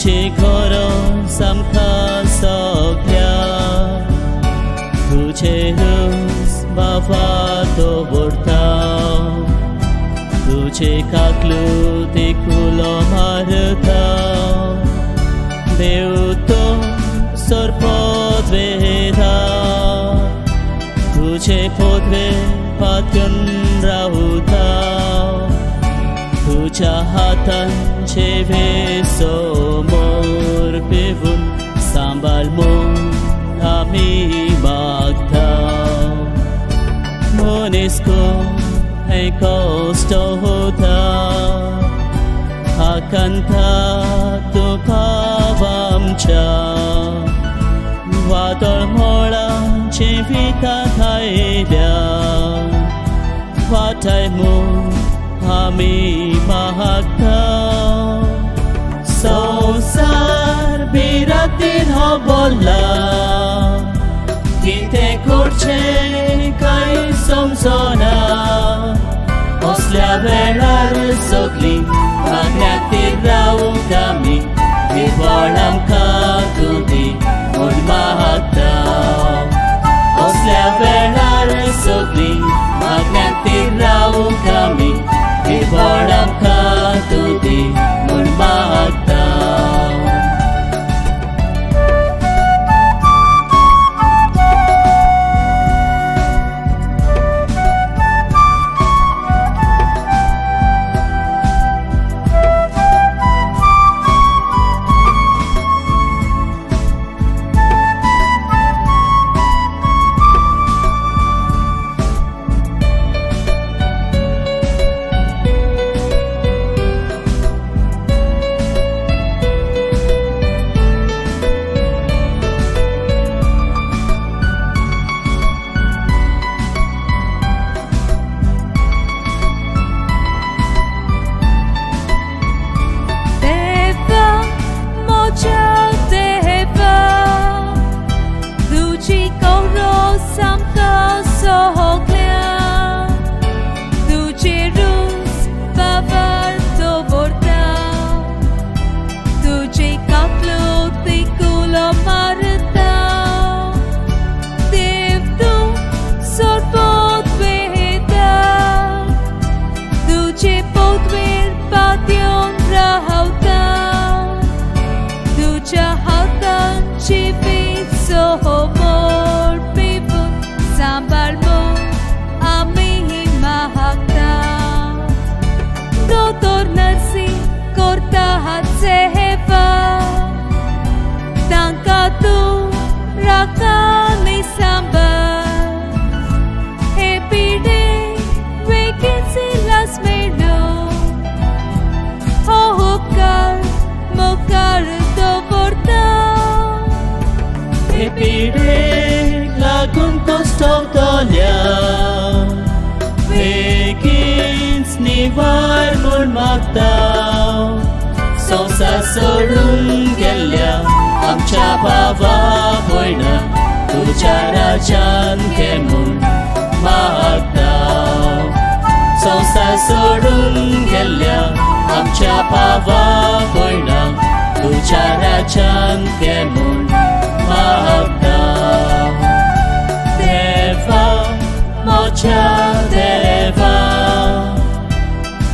तुझे गरज आमकां सगळ्या तुजेरूच बाबा दवरता तुझे काकलू देखुलो मारता देव तो सरपद वेता तुझे पदवे पात्यून रावता तुझ्या हातान समोर पेवून सांबाळ म्हूण आमी मागता मनीस हें कश्ट होता आकांता तूं पाव आमच्या वादळ मोळाचे वितात आयल्या वाटाय म्हूण आमी मागता संवसार भिरांतीन हो बोल्ला कितें करचें कांय समजना असल्या वेळार सगळीं मागण्यांत रावूंक आमी निवळ आमकां तूं दी म्हूण मागता असल्या वेळार सगळीं मागण्यांत रावूंक आमी निवळ आमकां तूं दी म्हूण मागता. पिडेक लागून कश्ट तल्या बेगीनच निवार म्हूण मागता संवसार सोडून गेल्ल्या आमच्या भावा भयणा तुज्या राज्यान घे म्हूण मागता संवसार सोडून गेल्ल्या आमच्या भावा भयणा तुज्या राज्यान घे म्हूण मागता. देवा म्हज्या देवा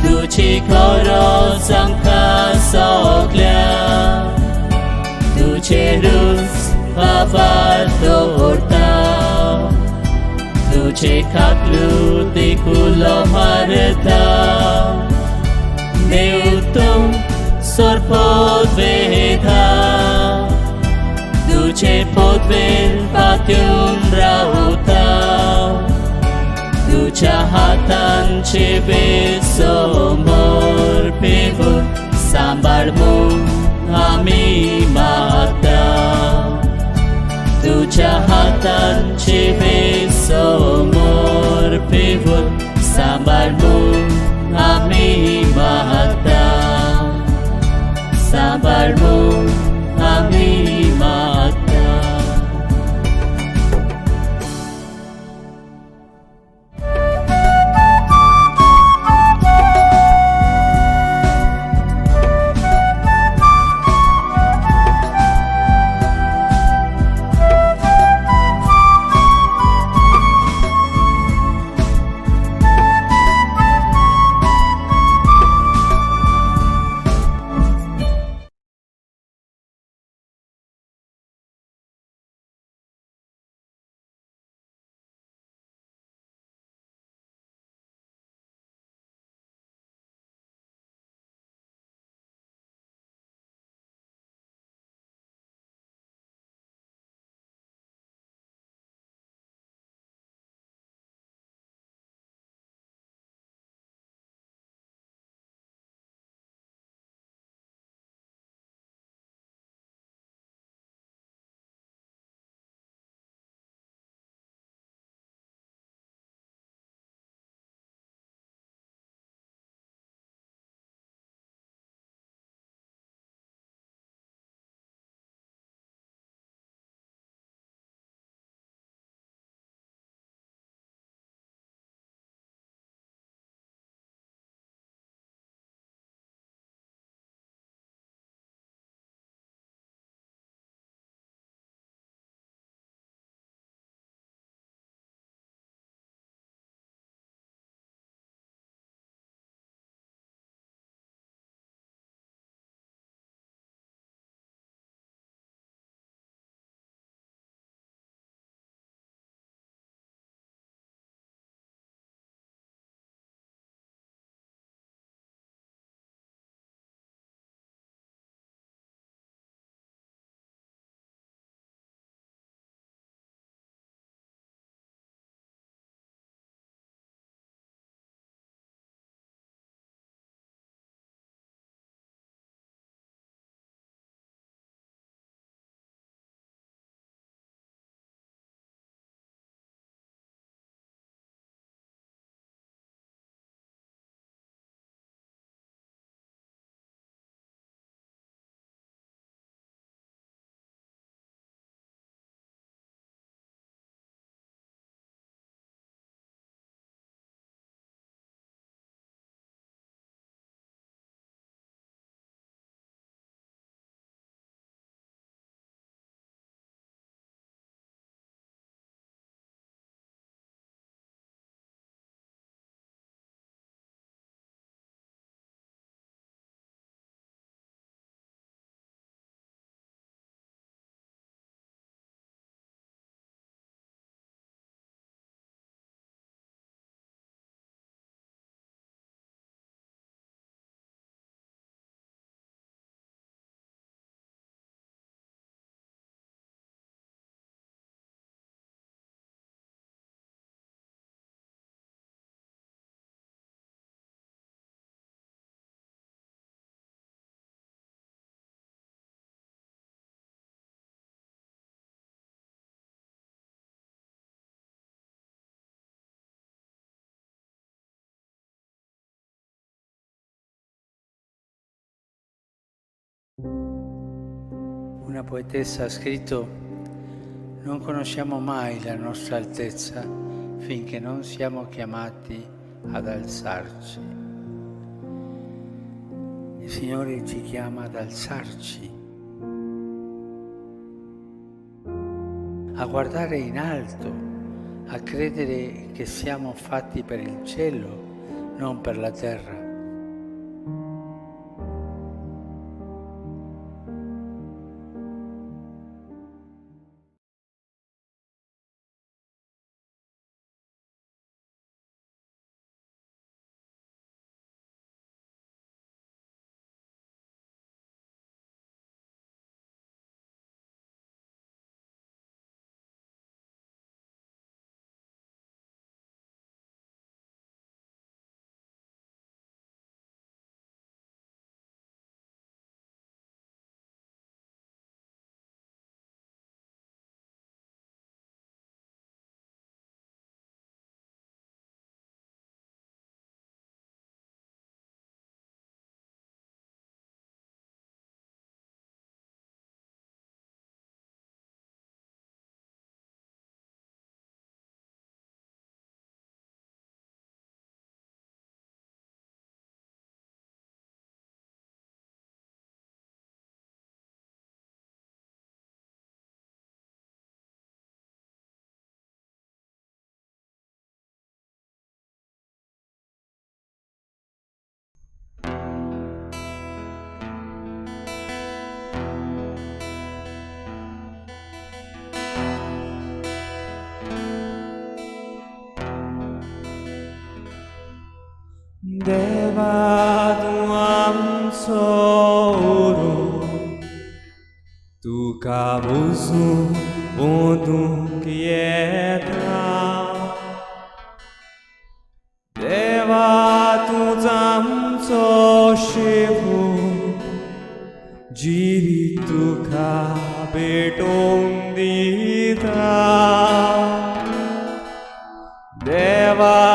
तुजी गरज आमकां सगळ्या तुजेरूच भावार दवरता तुजे काकलू देखुलो मारता देव तूं सरपद वेता तुझे पदवेर पात्यून रावता तुझ्या हातांचे समोर पेवून सांबाळ म्हूण आमी मागता तुझ्या हातांचे समोर पेवून सांबाळ म्हूण आमी मागता सांबाळ म्हूण आमी मागता. Una poetessa ha scritto: non conosciamo mai la nostra altezza finché non siamo chiamati ad alzarci. Il Signore ci chiama ad alzarci, a guardare in alto, a credere che siamo fatti per il cielo, non per la terra. Deva tu amsoro, tu kabuzu bundu kieta. Deva tu zamso shivu, jiri tu ka betondita. Deva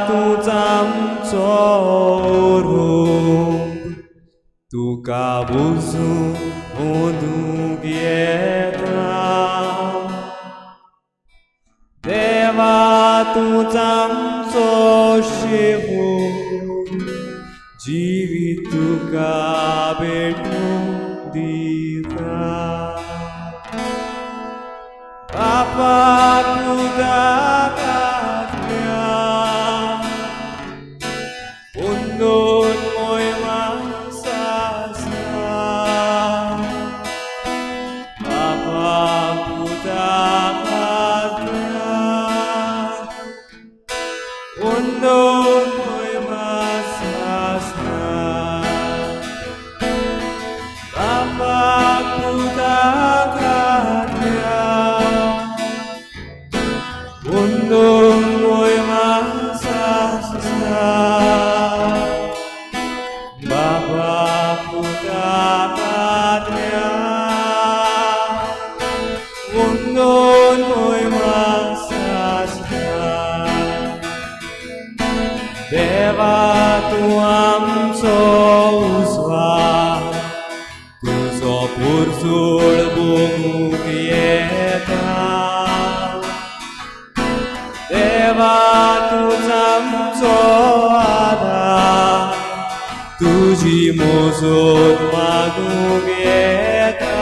तूं आमचो रोग, तुका बुजूं अंदूंक येता. देवा तूं आमचो शेवो, जिवीत तुका भेटूंक दिता. बापा तुका देवा तूं आमचो उजवाड, तुजो पुरजूळ भोगूंक येता. देवा तूं आमचो आदार, तुजी मोजोत मागूंक येता.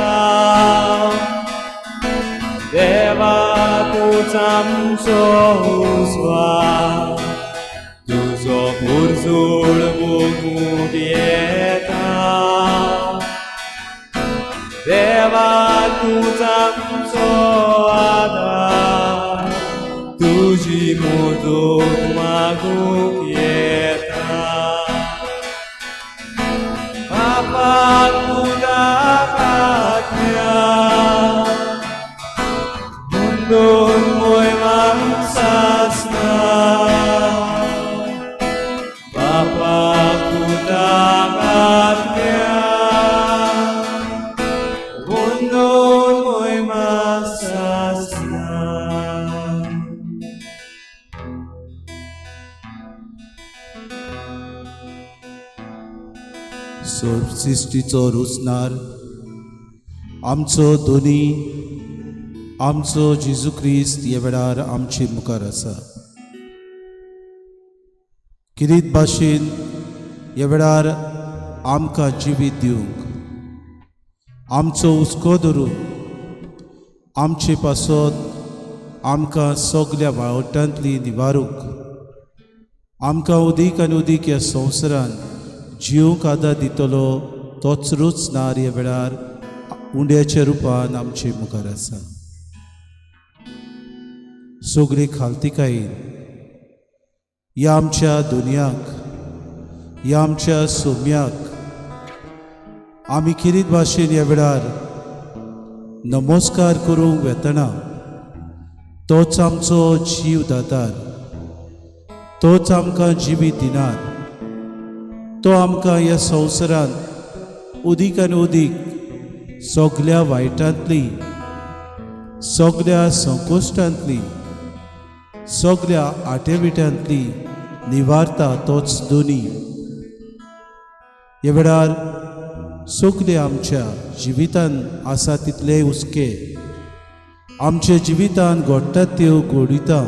देवा तूं आमचो उजवाड, तुजो पुरजूळ भोगूंक येता. देवा तूं आमचो आदार, तुजी मोजोत मागूंक येता. बापा तुका कात्या, मुंदोन मोयमान सासना. बापा तुका कात्या, मुंदोन मोयमान सासना. सृश्टीचो रुचणार आमचो दोनी आमचो जेजू क्रिस्त ह्या वेळार आमचे मुखार आसा. किरीत भाशेन ह्या वेळार आमकां जिवीत दिवंक आमचो हुस्को धरून आमचे पासत आमकां सगल्या वावटांतली निवारूंक आमकां उदीक आनी उदीक ह्या संवसारान जिवंक आदार दितलो तोच रुचणार ह्या वेळार उंड्याच्या रुपान आमचे मुखार आसा. सगळी खालतिकायेन ह्या आमच्या दुनियाक ह्या आमच्या सोम्याक आमी किरीत भाशेन ह्या वेळार नमस्कार करूंक वेतना तोच आमचो जीव दातार, तोच आमकां जिवीत दिनार, तो आमकां ह्या संवसारांत उदीक आनी उदीक सगल्या वायटांतली सगल्या संकोश्टांतली सगल्या आटेविट्यांतली निवारता तोच दोनी. ह्या वेळार सगळे आमच्या जिवितान आसा तितले हुस्के आमच्या जिवितान घडटात त्यो घडयता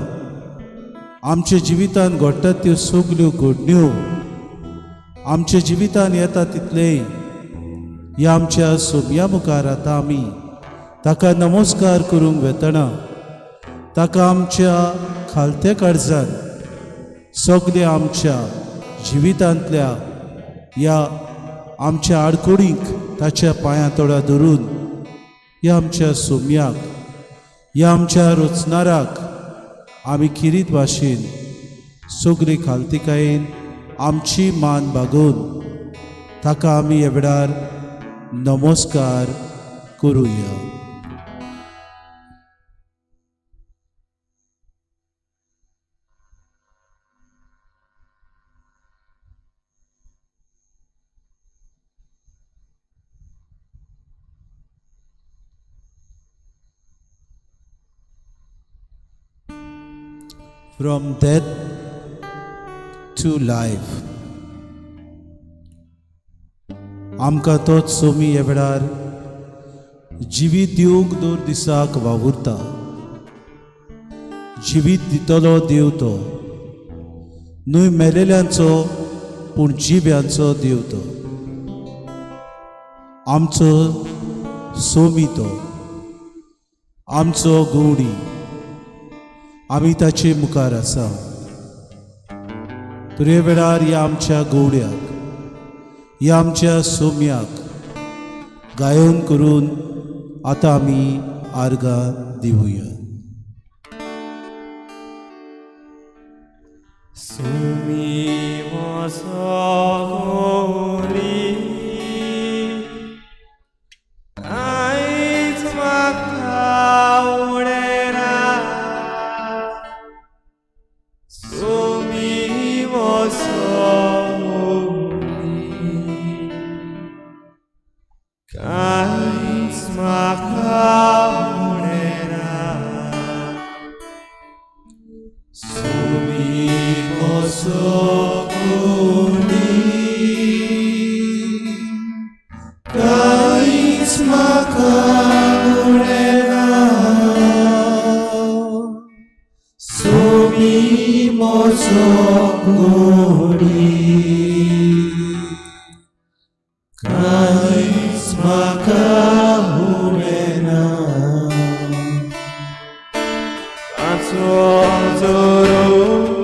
आमच्या जिवितान घडटात त्यो सगल्यो घडण्यो आमच्या जिवितान येता तितले ह्या आमच्या सोम्या मुखार आतां आमी ताका नमस्कार करूंक वेतना ताका आमच्या खालत्या काळजान सगल्या आमच्या जिवितांतल्या ह्या आमच्या आडकुडींक ताच्या पांयां तोडा धरून ह्या आमच्या सोम्याक ह्या आमच्या रचणाराक आमी किरीत भाशेन सगळी खालतिकायेन आमची मान बागोवन ताका आमी ह्या वेळार नमस्कार करुया. From death to life. आमकां तोच सोमी ह्या वेळार जिवीत दिवंक दर दिसाक वावुरता. जिवीत दितलो देव तो, न्हय मेलेल्यांचो पूण जिव्यांचो देव तो, आमचो सोमी तो, आमचो गवडी. आमी ताचे मुखार आसा. तर ह्या वेळार ह्या आमच्या गवड्याक ह्या आमच्या सोम्याक गायन करून आतां आमी आर्गां दिवया. सुमी म्हजो गोली आयज म्हाका उडयना, सुमी म्हजो गोली कांयच म्हाका उडयना, सुमी म्हजो गोली कांयच म्हाका उडयना, सुमी म्हजो गोली कांयच म्हाका उडयना. ताचो जोरू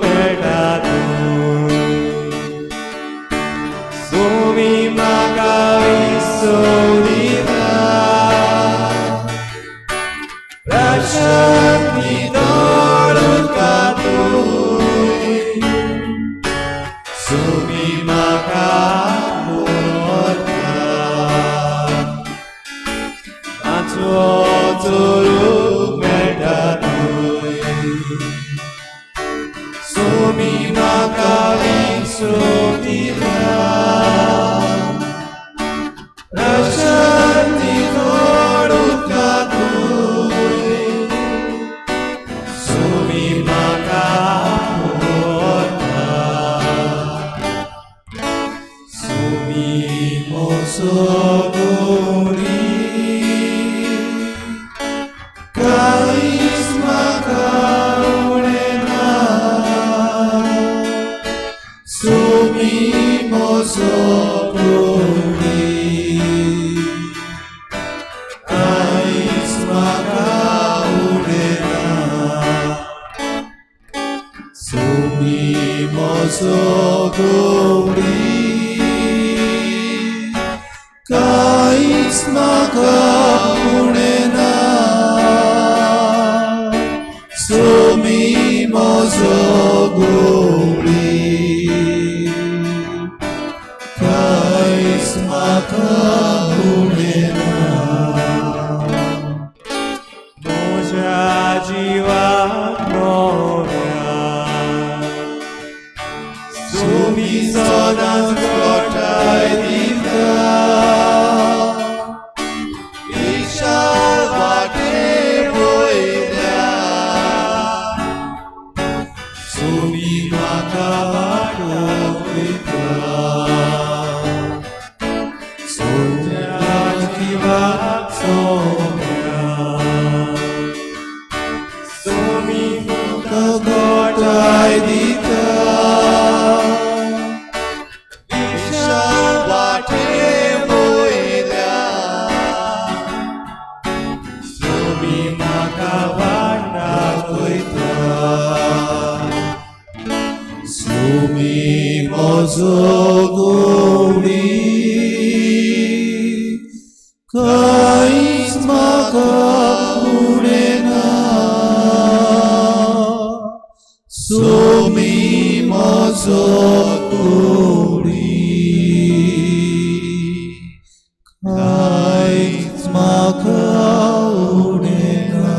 मेळटा तूं, सुमी म्हाका विसव दिता, प्रशांती दोळ उदकांतूय, सुमी म्हाका व्हरता. ताचो जोरू मेळटा तूं, सुमी म्हाका विसव दिता, प्रशांती दोळ उदकांतूय, मोजो गवळी कांयच म्हाका उणें ना. सोमी मोजो गवळी कांयच म्हाका उणें ना. सोमी मोजो गवळी कांयच म्हाका उणें ना. म्हज्या जिवाक नव्या सोमी सदांच घटाय दिता, विशाल वाटे वयल्या सोमी म्हाका वाटयता. म्हज्या जिवाक सोम्या सोमी म्हाका घटाय दिता, विशाल वाटे वयल्या सोमी म्हाका वाट दाखयता. सोमी म्हजो गवळी कांयच म्हाका उणें ना. सोमी म्हजो गवळी कांयच म्हाका उणें ना.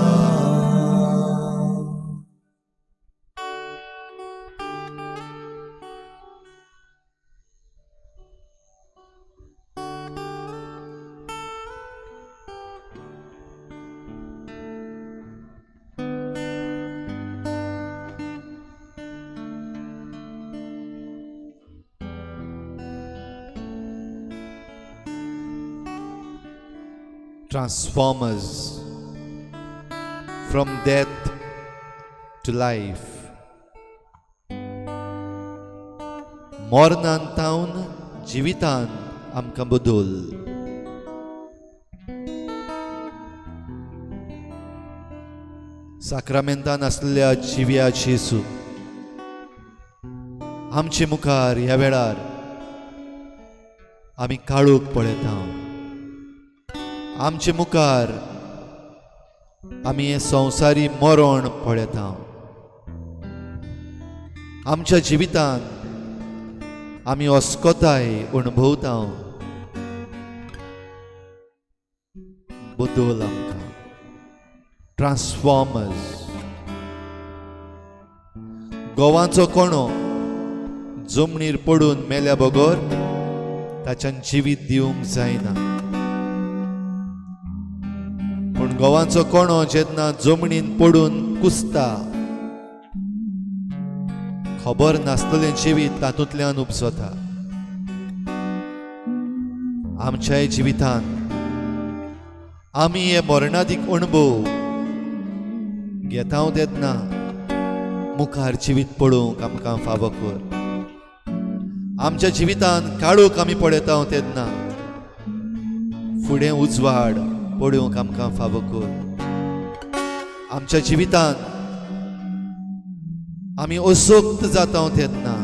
Transform us from death to life. मरणान तावन जिवितान आमकां बदल. साक्रामेंतान आसलेल्या जिव्या जेजू, आमचे मुखार ह्या वेळार आमी काळोख पळयता. आमचे मुखार आमी हें संवसारी मरण पळयता. आमच्या जिवितान आमी अस्कोताय अणभवता. बदल आमकां, ट्रान्सफॉर्म अस. गोवाचो कोणो जमनीर पडून मेल्या बगर ताच्यान जिवीत दिवंक जायना, पूण गोवाचो कोणो जेन्ना जमनीन पडून कुसता, खबर नासतलें जिवीत तातूंतल्यान उपजता. आमच्याय जिवितान आमी हे मरणादीक अणभव घेता तेन्ना मुखार जिवीत पळोवंक आमकां फावो कर. आमच्या जिवितान काळोख आमी पळयता तेन्ना फुडें उजवाड पळोवंक आमकां फावो कर. आमच्या जिवितान आमी असक्त जाता तेन्ना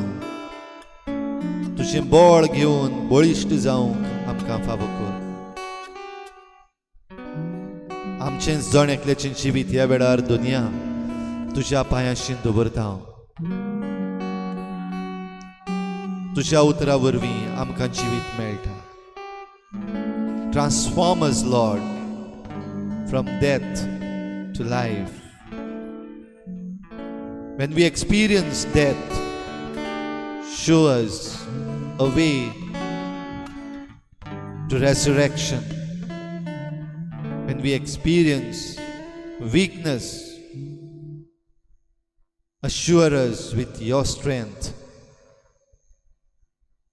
तुजें बळ घेवन बळिश्ट जावंक आमकां फावो कर. आमचें जण एकल्याचें जिवीत ह्या वेळार दुनिया तुज्या पांयाशी दवरता हांव. तुज्या उतरा वरवीं आमकां जिवीत मेळटा. Transform us, Lord, from death to life. When we experience death, show us a way to resurrection. When we experience weakness, assure us with your strength.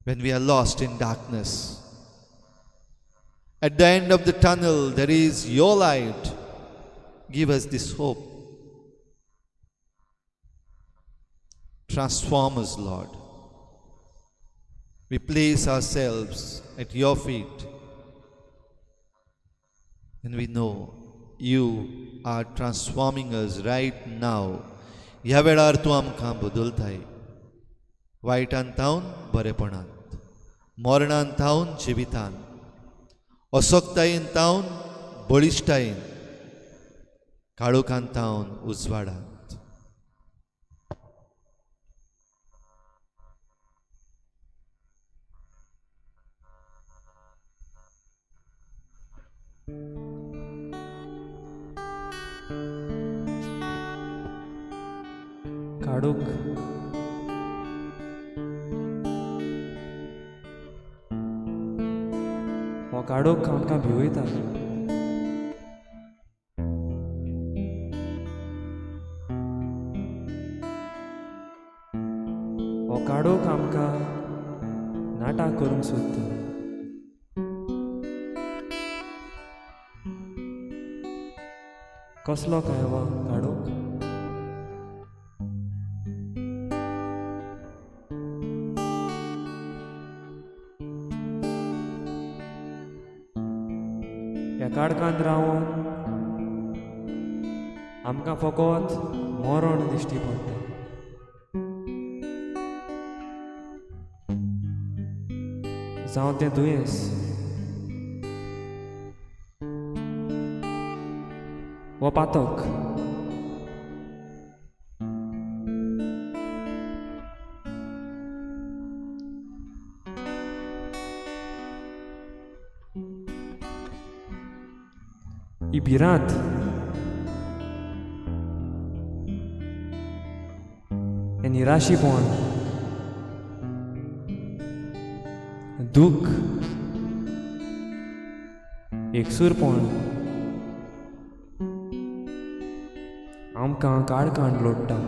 When we are lost in darkness, at the end of the tunnel there is your light. Give us this hope. Transform us, Lord. We place ourselves at your feet and we know you are transforming us right now. ह्या वेळार तूं आमकां बदलताय, वायटान थावन बरेपणांत, मरणान थावन जिवितान, असक्तायेन थावन बळिश्टायेन, काळोखान थावन उजवाडांत. काडूक हो काडूक आमकां भिवयता. हो काडूक आमकां नाटक करूंक सोदता. कसलो काय हो काडूक? ह्या काळखांत रावन आमकां फकत मरण दिश्टी पडटा. जावं तें दुयेंस, वो पातक, ही भिरांत, हें निराशीपण, दुःख, एकसूरपण आमकां काळखांत लोडटा.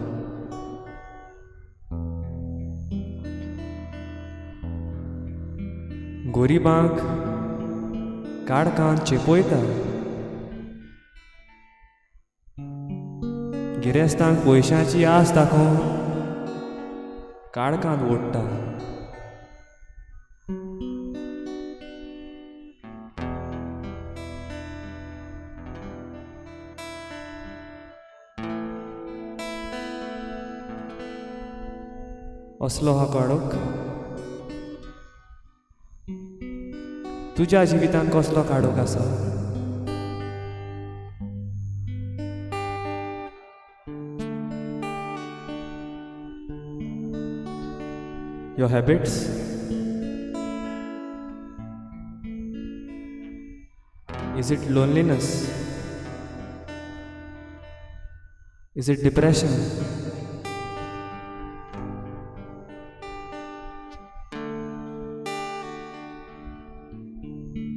गोरिबांक काळखांत चेपयता, गिरेस्तांक पयशांची आस दाखोवन काळखांत ओडटा. असलो हा काळोख तुज्या जिवितांत कसलो काळोख आसा? Your habits, is it loneliness? Is it depression?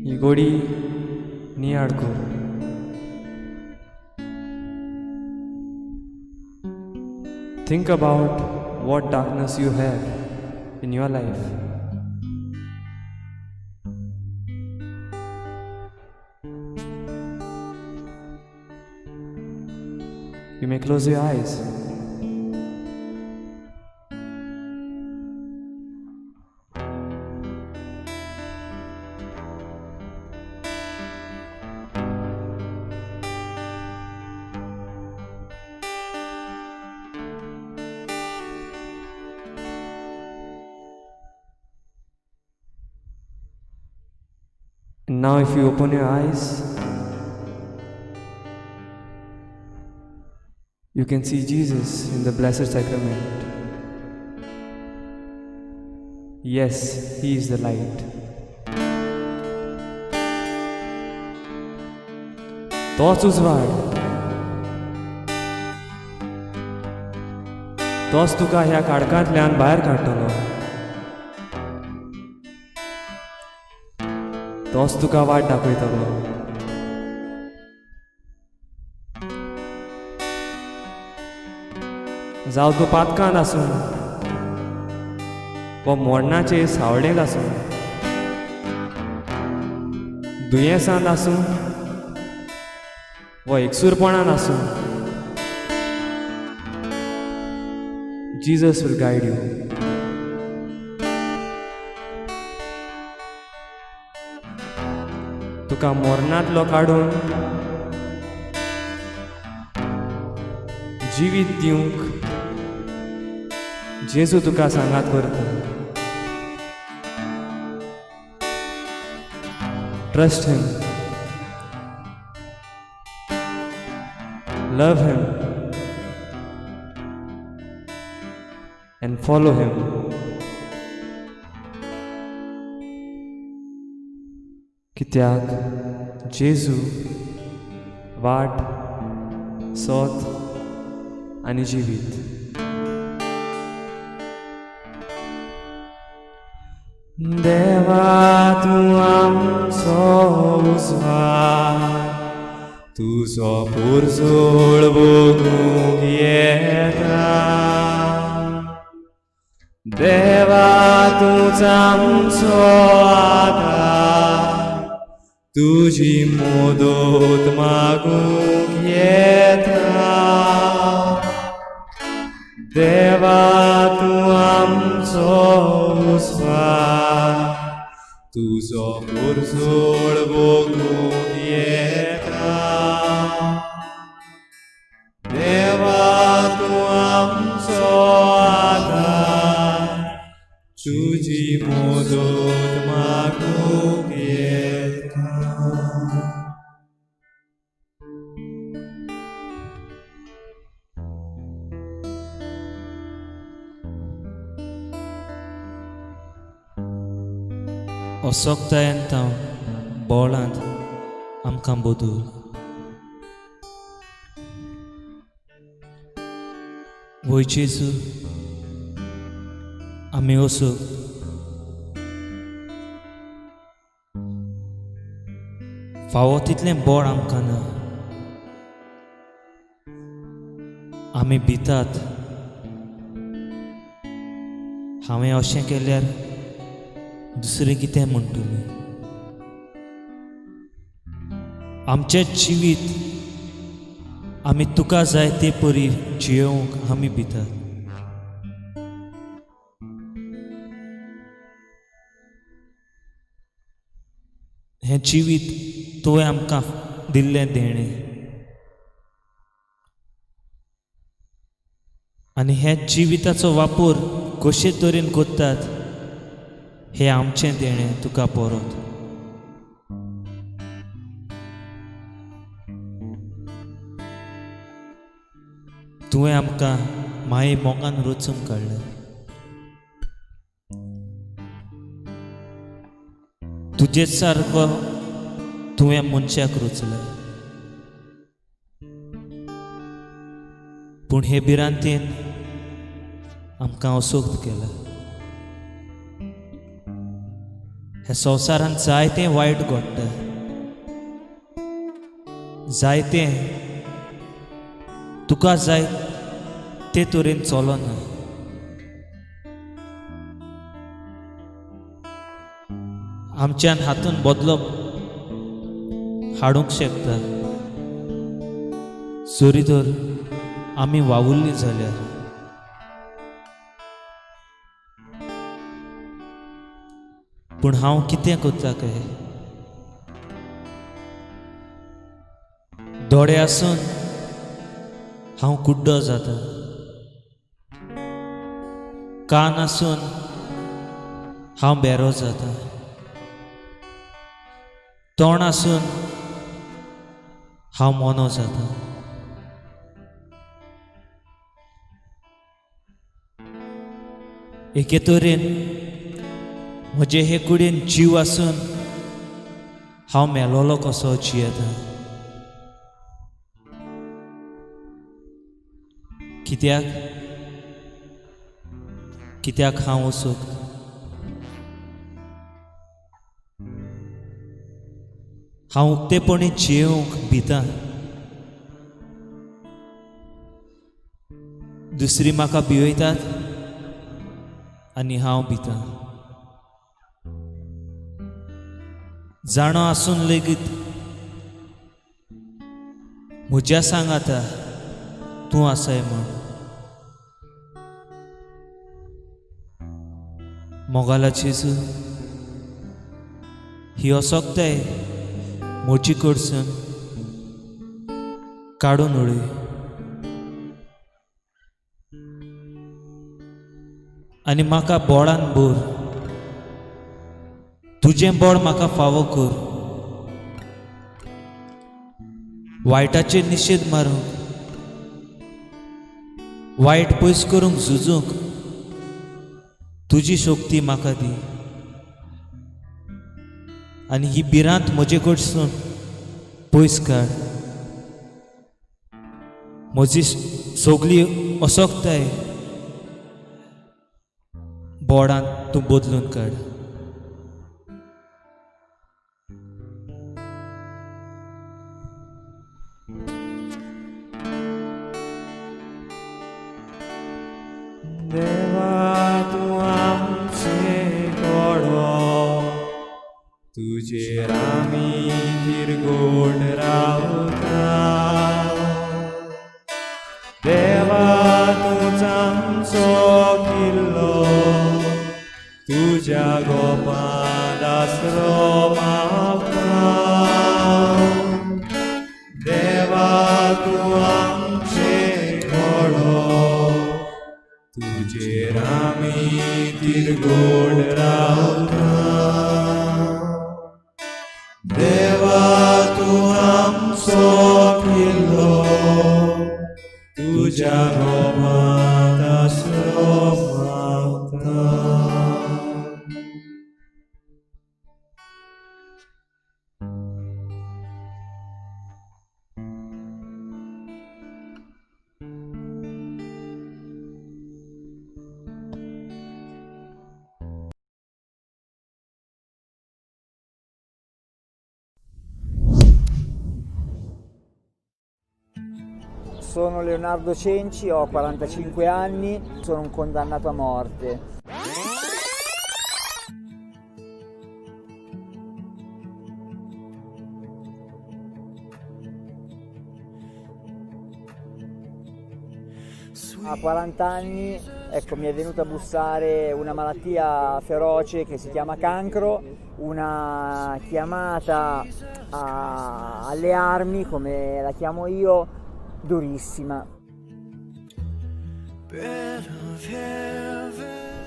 ही गोडी नियाळ कर. Think about what darkness you have in your life. You may close your eyes. And now if you open your eyes, you can see Jesus in the Blessed Sacrament. Yes, He is the light. तोच उजवाड, तोच तुका ह्या काळखांतल्यान भायर काडटलो, तोच तुका वाट दाखयतलो. जावं तूं पातकान आसूं वा मोडणाचे सावळेंत आसूं, दुयेंसान आसूं वा एकसूरपणान आसूं, Jesus will guide you. तुका मरणांतलो काडून जिवीत दिवंक जेजू तुका सांगात करता. Trust him, love him and follow him. कित्याक जेजू वाट, सोत आनी जिवीत. देवा तूं आमचो उजवाड, तुजो पुरजोळ भोगूंक येता. देवा तूंच आमचो आदार, तुजी मदत मागूंक येता. देवा तूं आमचो उजवाड, तुजो पुरजोळ भोगूंक येता. देवा तूं आमचो आदार, तुजी मदत मागूंक येता. असोक्तायेन तांव बोळांत आमकां बदल. वय जेजू, आमी वचूंक फावो तितलें बळ आमकां ना. आमी भितात. हांवें अशें केल्यार दुसरें कितें म्हणटलें? आमचें जिवीत आमी तुका जाय ते परी जियेवंक आमी भितात. हें जिवीत तुवें आमकां दिल्लें देणें आनी हे जिविताचो वापर कशे तरेन करतात हें आमचें देणें तुका परत. तुवें आमकां माये मोगान रचून काडलें. तुजेच सारको तुवें मनशाक रचलें, पूण हे भिरांतेन आमकां असोक्त केला. ह्या संवसारांत जायतें वायट घडटा, जायतें तुका जाय ते तरेन चलना. आमच्यान हातून बदलप हाडूंक शकता जरी तर आमी वावुरली जाल्यार. पूण हांव कितें करता काय? दोळे आसून हांव कुड्डो जाता, कान आसून हांव बेरो जाता, तोंड आसून हांव मोनो जाता. एके तरेन म्हजे हे कुडीन जीव आसून हांव मेलोलो कसो जियेता. कित्याक कित्याक हांव वचूंक? हांव उक्तेपणी जियेवंक भिता. दुसरी म्हाका भिवयतात आनी हांव भिता. जाणो आसून लेगीत म्हज्या सांगाता तूं आसाय म्हूण. मोगाला जेजू, ही असक्ताय म्हजे कडसून काडून उडय. आनी म्हाका बोळान भर, तुजें बोळ म्हाका फावो कर. वायटाचेर निशेध मारूंक, वायट पयस करूंक झुजूंक तुजी शक्ती म्हाका दी. आनी ही भिरांत म्हजे कडसून पयस काड. म्हजी सगली असक्ताय बोडांत तूं बदलून काड. देवा तूं आमचें कोडो, तुजेर आमी तिरगोट रावता. देवा तूंच आमचो किल्लो, तुज्या गोपांत आसरो मागता. देवा तूं आमचें कोडो, तुजेर आमी तिरगोट रावता. देवा तूं आमचो किल्लो, तुज्या गोपांत आसरो मागता. Sono Leonardo Cenci, ho 45 anni, sono un condannato a morte. A 40 anni, ecco, mi è venuta a bussare una malattia feroce che si chiama cancro, una chiamata alle armi, come la chiamo io, durissima.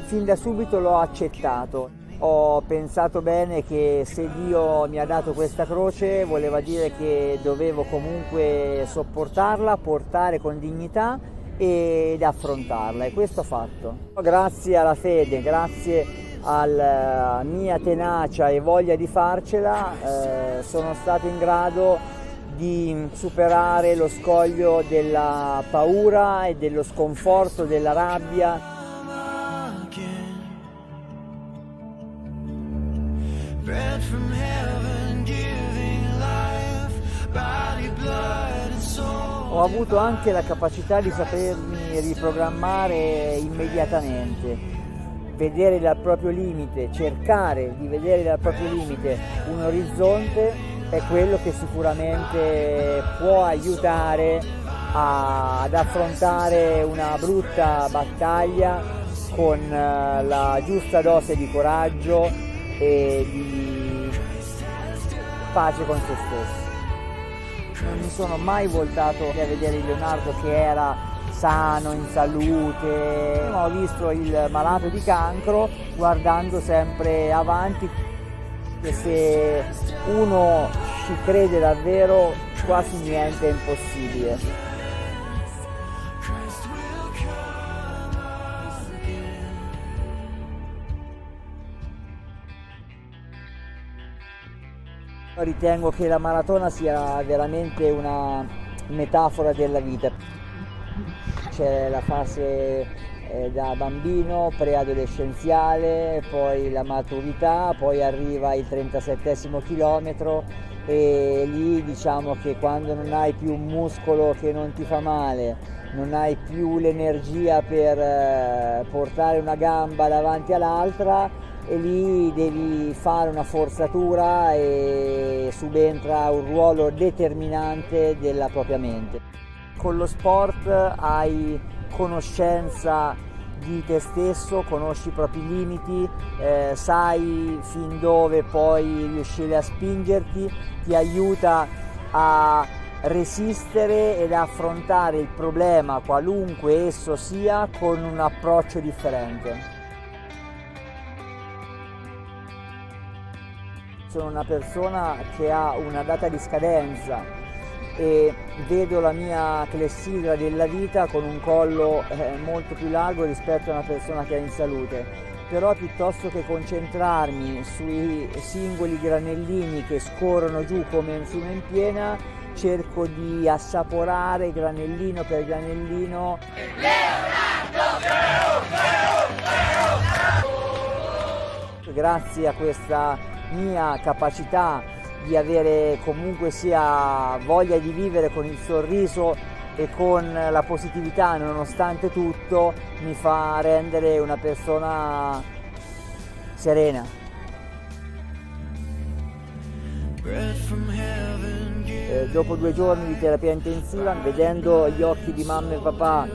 Fin da subito l'ho accettato. Ho pensato bene che se Dio mi ha dato questa croce voleva dire che dovevo comunque sopportarla, portare con dignità ed affrontarla, e questo ho fatto. Grazie alla fede, grazie alla mia tenacia e voglia di farcela, sono stato in grado di superare lo scoglio della paura e dello sconforto, della rabbia. Ho avuto anche la capacità di sapermi riprogrammare immediatamente, vedere dal proprio limite, cercare di vedere dal proprio limite un orizzonte è quello che sicuramente può aiutare ad affrontare una brutta battaglia con la giusta dose di coraggio e di pace con se stessi. Non mi sono mai voltato a vedere il Leonardo che era sano, in salute. Ho visto il malato di cancro guardando sempre avanti, e se uno ci crede davvero quasi niente è impossibile. Ritengo che la maratona sia veramente una metafora della vita. C'è la fase da bambino, preadolescenziale, poi la maturità, poi arriva il 37° chilometro e lì diciamo che quando non hai più un muscolo che non ti fa male, non hai più l'energia per portare una gamba davanti all'altra, e lì devi fare una forzatura e subentra un ruolo determinante della propria mente. Con lo sport hai conoscenza di te stesso, conosci i propri limiti, sai fin dove puoi riuscire a spingerti, ti aiuta a resistere ed affrontare il problema, qualunque esso sia, con un approccio differente. Sono una persona che ha una data di scadenza e vedo la mia clessidra della vita con un collo molto più largo rispetto a una persona che è in salute. Però piuttosto che concentrarmi sui singoli granellini che scorrono giù come un fiume in piena, cerco di assaporare granellino per granellino. Grazie a questa mia capacità di avere comunque sia voglia di vivere con il sorriso e con la positività nonostante tutto, mi fa rendere una persona serena. Dopo 2 giorni di terapia intensiva, vedendo gli occhi di mamma e papà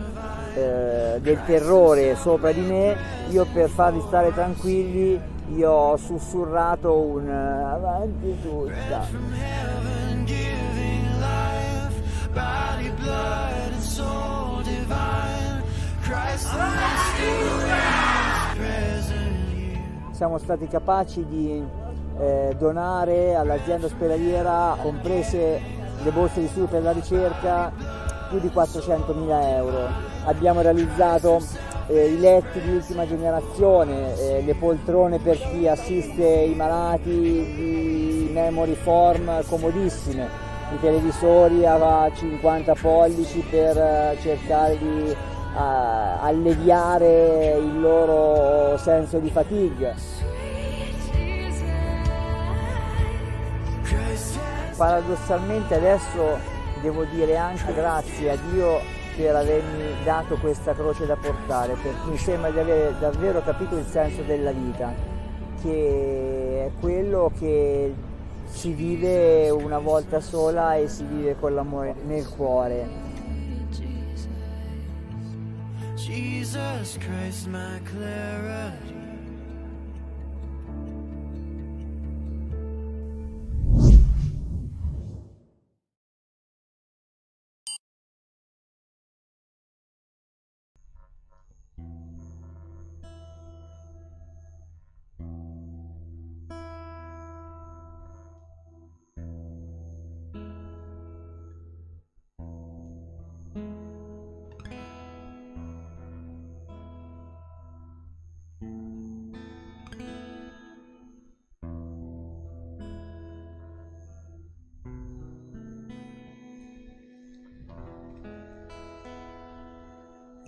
del terrore sopra di me, io per farli stare tranquilli io ho sussurrato un avanti tutta. Siamo stati capaci di donare all'azienda ospedaliera, comprese le borse di studio per la ricerca, più di 400.000 euro. Abbiamo realizzato i letti di ultima generazione, le poltrone per chi assiste i malati di memory foam comodissime, i televisori a 50 pollici per cercare di alleviare il loro senso di fatigue. Paradossalmente adesso devo dire anche grazie a Dio per avermi dato questa croce da portare, perché mi sembra di avere davvero capito il senso della vita, che è quello che si vive una volta sola e si vive con l'amore nel cuore. Jesus Christ, my clarity.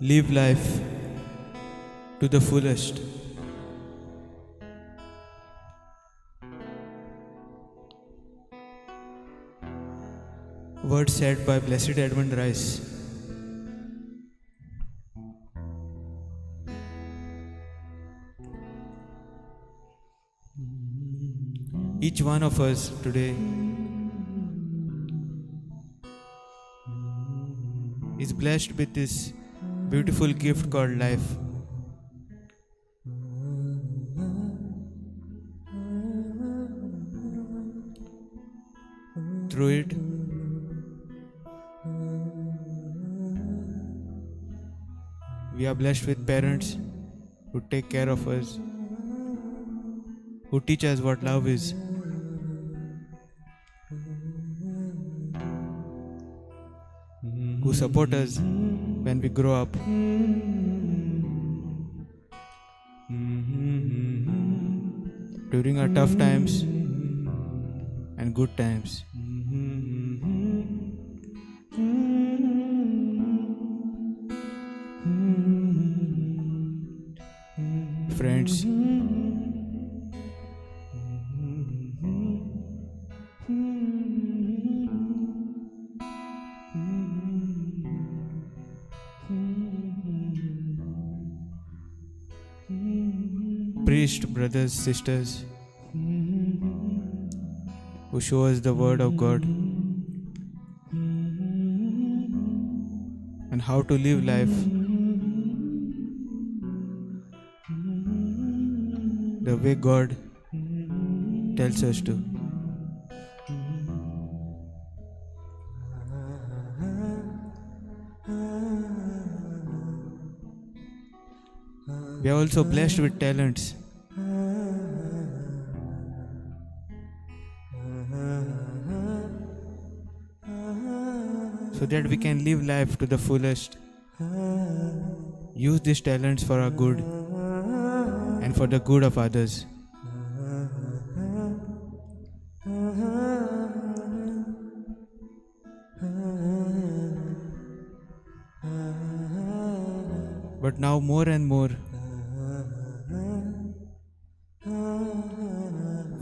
Live life to the fullest. Words said by Blessed Edmund Rice. Each one of us today is blessed with this beautiful gift called life. Through it, we are blessed with parents who take care of us, who teach us what love is. Who support us when we grow up. During our tough times and good times. Friends, priest, brothers, sisters, who show us the word of God and how to live life way God tells us to. We are also blessed with talents. So that we can live life to the fullest. Use these talents for our good and for the good of others. But now more and more,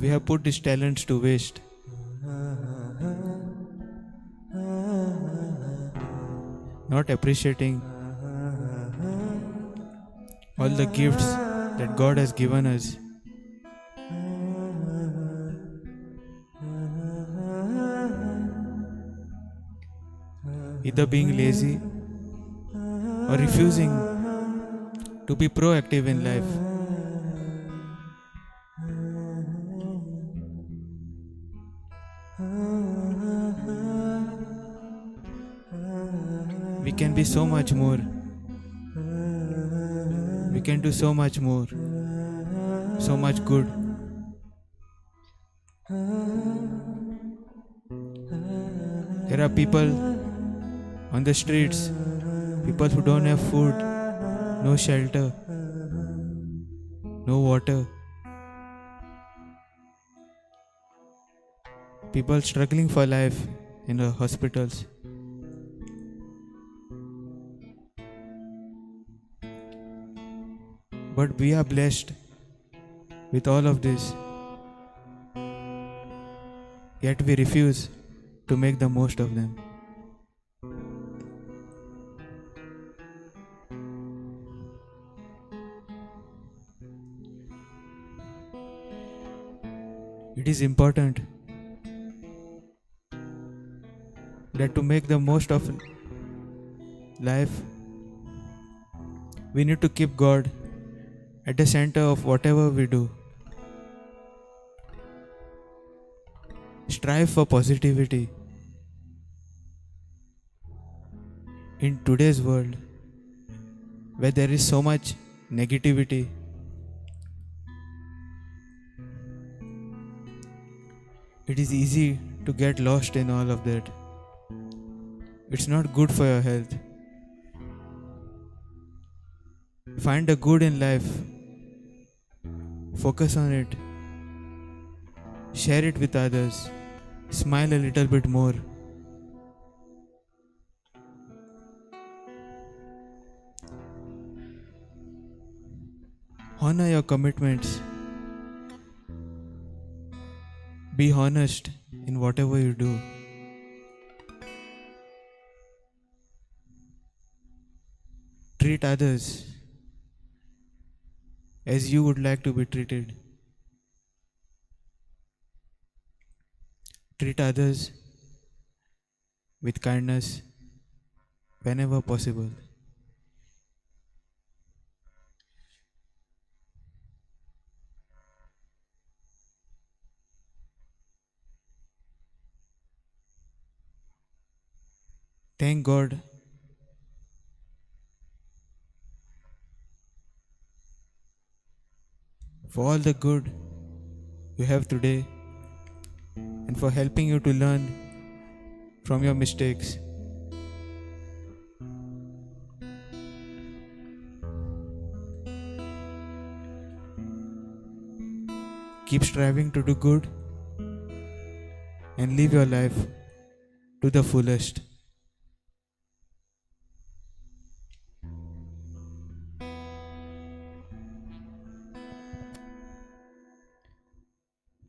we have put these talents to waste. Not appreciating all the gifts that God has given us. Either being lazy or refusing to be proactive in life. We can be so much more. We can do so much more, so much good. There are people on the streets, people who don't have food, no shelter, no water. People struggling for life in the hospitals. But we are blessed with all of this. Yet we refuse to make the most of them. It is important that to make the most of life, we need to keep God at the center of whatever we do. Strive for positivity. In today's world, where there is so much negativity, it is easy to get lost in all of that. It's not good for your health. Find the good in life. Focus on it. Share it with others. Smile a little bit more. Honor your commitments. Be honest in whatever you do. Treat others as you would like to be treated. Treat others with kindness whenever possible. Thank God for all the good you have today and for helping you to learn from your mistakes. Keep striving to do good and live your life to the fullest.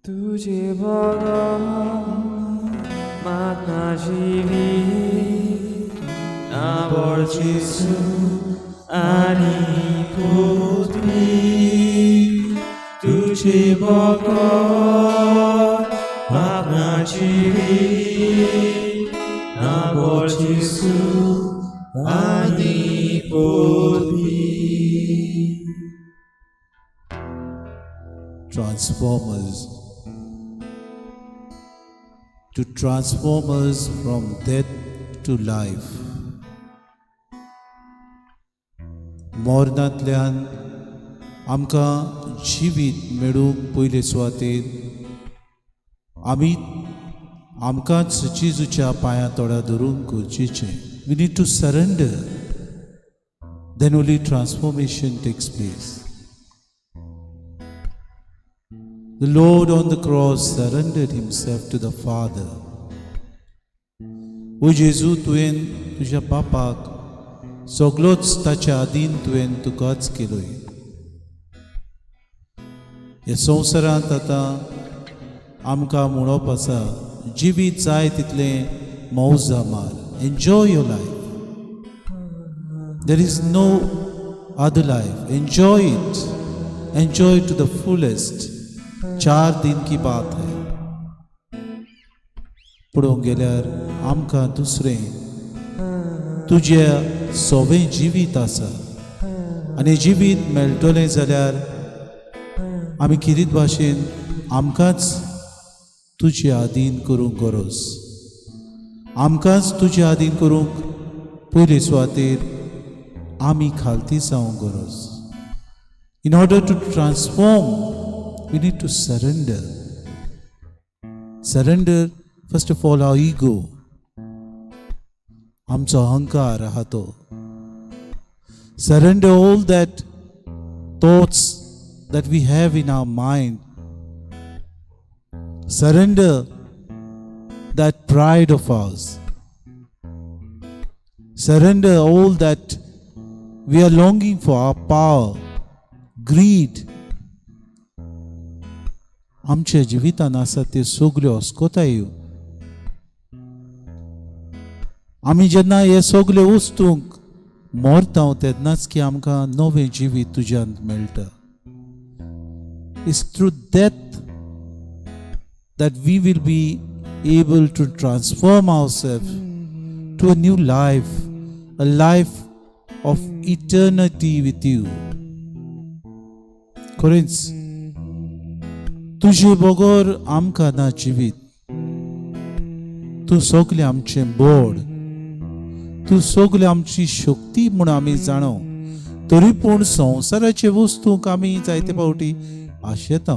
तुझे बगर मातना जीवित नाबळ जेसू आनी पृथ्वी तुझे बगर मातना जीवित नाबळ जेसू आनी पृथ्वी. transform us, to transform us from death to life. मरणांतल्यान आमकां जिवीत मेळूंक पयले सुवातेर आमी आमकांच जेजूच्या पांयां तोडा धरूंक गरजेचें. We need to surrender, then only transformation takes place. The Lord on the cross surrendered himself to the Father. ओ जेजू, तुवें तुज्या बापाक सगलोच ताच्या आदीन तुवें तुकाच केलोय. ह्या संवसारांत आतां आमकां म्हणप आसा, जिवीत जाय तितलें मौजा मार, enjoy your life. There is no other life. Enjoy it, enjoy to the fullest. चार दिन की बात है. पळोवंक गेल्यार आमकां दुसरें तुजें सोवें जिवीत आसा आनी जिवीत मेळटलें जाल्यार आमी किरीत भाशेन आमकांच तुजे आदीन करूंक गरज, आमकांच तुजे आदीन करूंक पयले सुवातेर आमी खालती जावंक गरज. In order to transform, we need to surrender. Surrender, first of all, our ego. आमचो अहंकार आहा तो. Surrender all that thoughts that we have in our mind. Surrender that pride of ours. Surrender all that we are longing for, our power, greed. आमच्या जिवितान आसा त्यो सगल्यो अस्कोतायो. आमी जेन्ना हे सगल्यो वस्तूंक मरता तेन्नाच की आमकां नवें जिवीत तुज्यान मेळटा. It's through death that we will be able to transform ourselves to a new life, a life of eternity with you. खरेंच तुजे बगर आमकां ना जिवीत. तूं सगलें आमचें बोड, तूं सगलें आमची शक्ती म्हूण आमी जाणो, तरी पूण संवसाराचे वस्तूंक आमी जायते फावटी आशेता.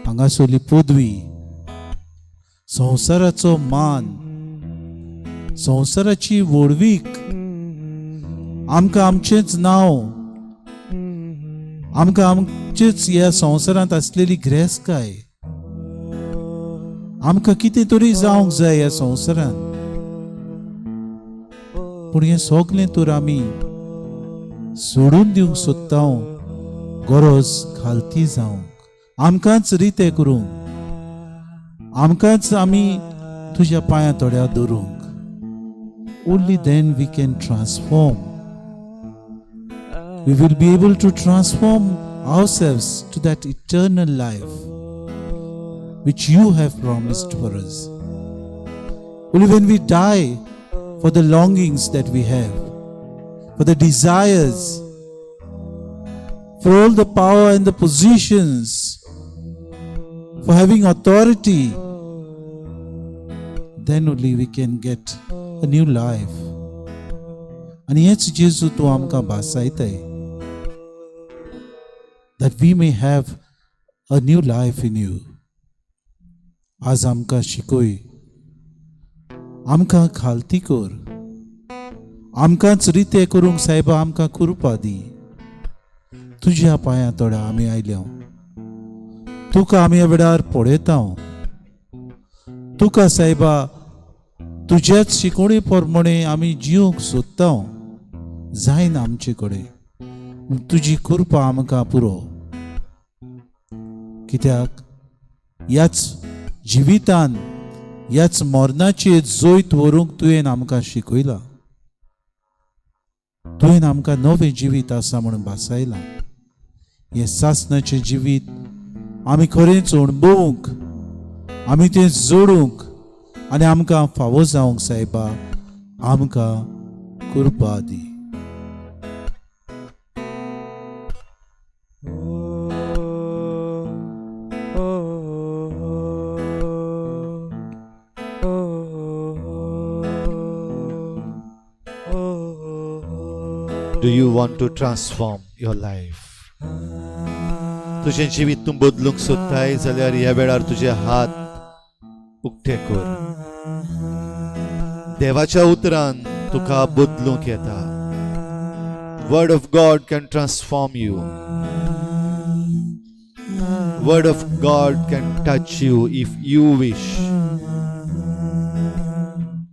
हांगासरली पदवी, संवसाराचो मान, संवसाराची व्हडवीक, आमकां आमचेंच नांव, आमकां आमचेच ह्या संवसारांत आसलेली ग्रेसकाय, आमकां कितें तरी जावंक जाय ह्या संवसारांत. पूण हें सगलें तर आमी सोडून दिवंक सोदता, गरज खालती जावंक, आमकांच रितें करूंक, आमकांच आमी तुज्या पांयां तोड्या दवरूंक. Only then we can transform. We will be able to transform ourselves to that eternal life which you have promised for us. Only when we die for the longings that we have, for the desires, for all the power and the positions, for having authority, then only we can get a new life. आनी हेच जेजू तूं आमकां भासायताय, that we may have a new life in you. आज आमकां शिकय, आमकां खालती कर, आमकांच रितें करूंक सायबा आमकां कृपा दी. तुज्या पांयां तोड्या आमी आयल्या, तुका आमी ह्या वेळार पळयता. तुका सायबा तुज्याच शिकोवणे प्रमाणे आमी जिवंक सोदता, जायना आमचे कडेन. तुजी कृपा आमकां पुरो, कित्याक ह्याच जिवितान ह्याच मरणाचेर जैत व्हरूंक तुवें आमकां शिकयलां. तुवें आमकां नवें जिवीत आसा म्हणून भासायलां. हें सासणाचें जिवीत आमी खरेंच अणभवूंक, आमी तें जोडूंक आनी आमकां फावो जावंक सायबा आमकां कृपा दी. Do you want to transform your life? तुजें जिवीत तूं बदलूंक सोदताय जाल्यार ह्या वेळार तुजे हात उक्ते कर. देवाच्या उतरान तुका बदलूंक येता. Word of God can transform you. Word of God can touch you if you wish.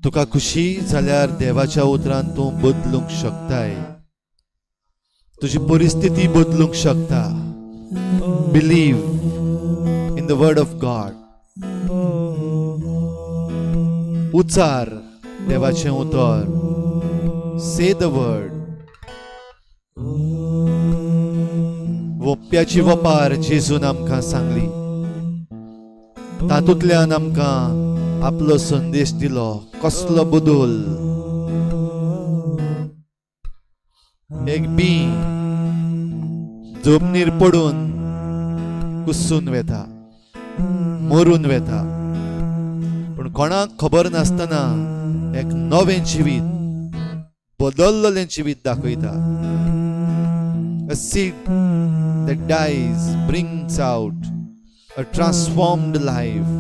तुका खुशी जाल्यार देवाच्या उतरान तूं बदलूंक शकताय. तुजी परिस्थिती बदलूंक शकता. Believe in the word of God. उच्चार देवाचें उतर. Say the word. वोप्याची वपार जेजून आमकां सांगली. तातूंतल्यान आमकां आपलो संदेश दिलो. कसलो बदल. एक बी जमनीर पडून कुसून वेता, मरून वेता, पूण कोणाक खबर नासतना एक नवें जिवीत, बदललें जिवीत दाखयता. A seed that dies brings out a transformed life,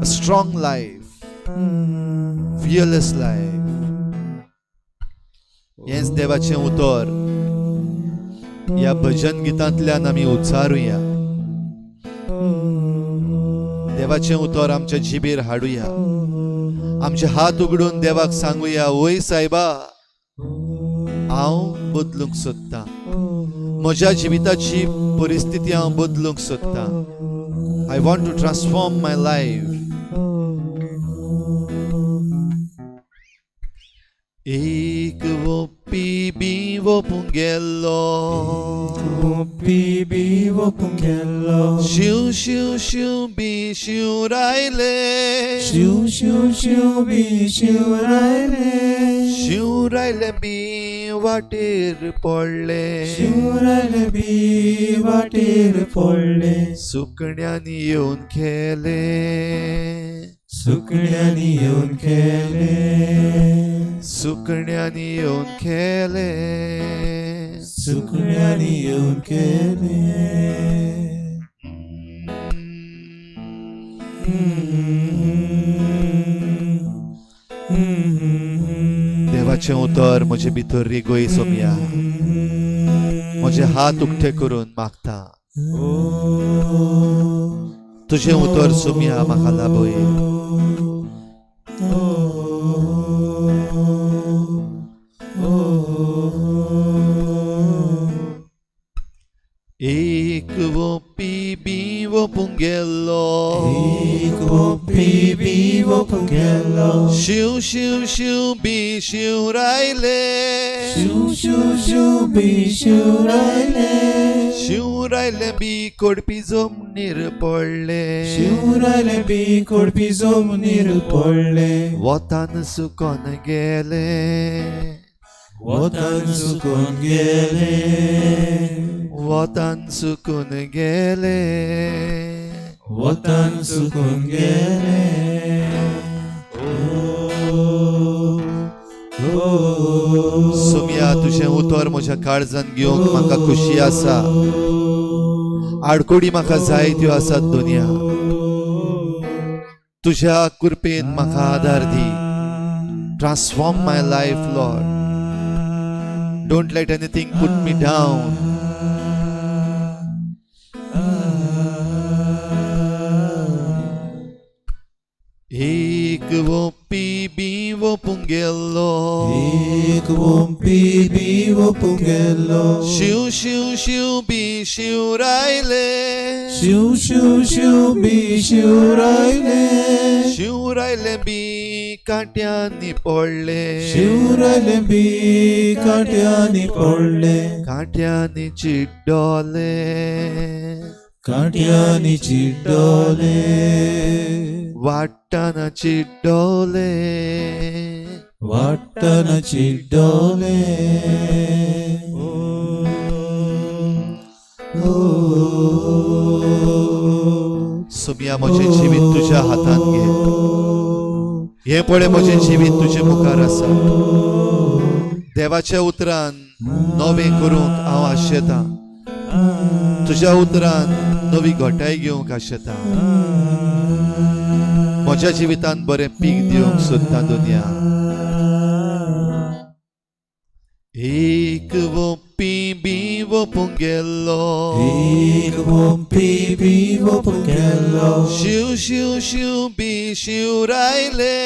a strong life, fearless life. हेंच देवाचें उतर ह्या भजन गितांतल्यान आमी उच्चारुया. देवाचें उतर आमच्या जिबेर हाडुया. आमचे हात उगडून देवाक सांगुया, वय सायबा, हांव बदलूंक सोदतां. म्हज्या जिविताची परिस्थिती हांव बदलूंक सोदतां. I want to transform my life. एक वोपी बी वोपूंक गेल्लो. वोपी बी वोपूंक गेल्लो. शिव शिव शिव बी शिवरायले. शिव शिव शिव बी शिवरायले. शिवरायले बी वाटेर पडले. शिवरायले बी वाटेर पडले. सुकण्यांनी येवन खेले. सुकण्यांनी येवन खेले. सुकण्यांनी येवन खेले. सुकण्यांनी येवन खेले. देवाचें उतर म्हजे भितर रिगोय सोमया. म्हजे हात उक्ते करून मागता, तुजें उतर सोमया म्हाका लाभय. एक वोपी बी वोपूंक गेल्लो. एक वोपी बी वोपूंक गेल्लो. शिव शिव शिव बी शिवरायले. शिव शिव शिव बी शिवरायले. शिवरायले बी कोडपी जमनीर पडले. शिवरायले बी कोडपी जमनीर पडले. वतान सुकोन गेले. वतान सुकोन गेले. वतान सुकून गेले. वतान सुकून गेले. सोमया, तुजें उतर म्हज्या काळजान घेवंक म्हाका खुशी आसा. आडकोडी म्हाका जायत्यो आसात दुनिया. तुज्या कृपेन म्हाका आदार दी. Transform my life, Lord. Don't let anything put me down. एक वोपी बी वोपूंक गेल्लो. एक वोपी बी वोपूंक गेल्लो. शिव शिव शिव बी शिवरायले. शिव शिव शिव बी शिवरायले. शिवरायले बी कांट्यांनी पडले. शिवरायले बी कांट्यांनी पडले. कांट्यांनी चिड्डोले. कांट्यांनी चिड्डोले. वाट्टाना चिड्डोले. वाट्टना चिड्डोले. सोमया, म्हजें जिवीत तुज्या हातान घे. हें पळय, म्हजें जिवीत तुजे मुखार आसा. देवाच्या उतरान नवें करूंक हांव आशेतां. तुज्या उतरान नवी घटाय घेवंक आशेतां. म्हज्या जिवितांत बरें पीक दिवंक सोदता दुनिया. एक वोपी बी वोपूंक गेल्लो, एक वोपी बी वोपूंक गेल्लो, शिव शिव शिव बी शिवरायले,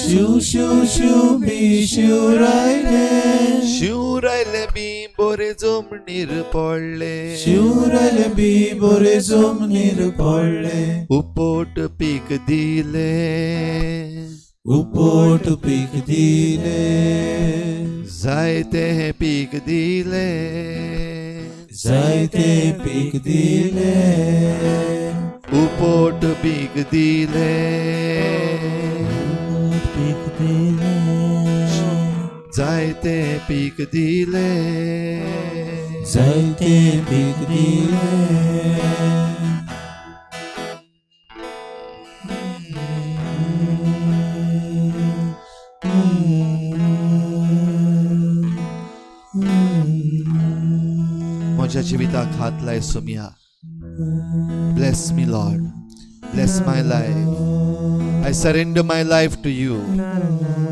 शिव शिव शिव बी शिवरायले, शिवरायले बी बोरे जमनीर पडले, शिवरायले बी बोरे जमनीर पडले, उपोट पीक दिले, उपोट पीक दिले, जायते पीक दिले, जायते पीक दिले, उपोट पीक दिले, पीक दिले, जायते पीक दिले, जायते पीक दिले. म्हज्या जिविताक हात लाय Somaiya. Bless me Lord, bless my life. I surrender my life to you.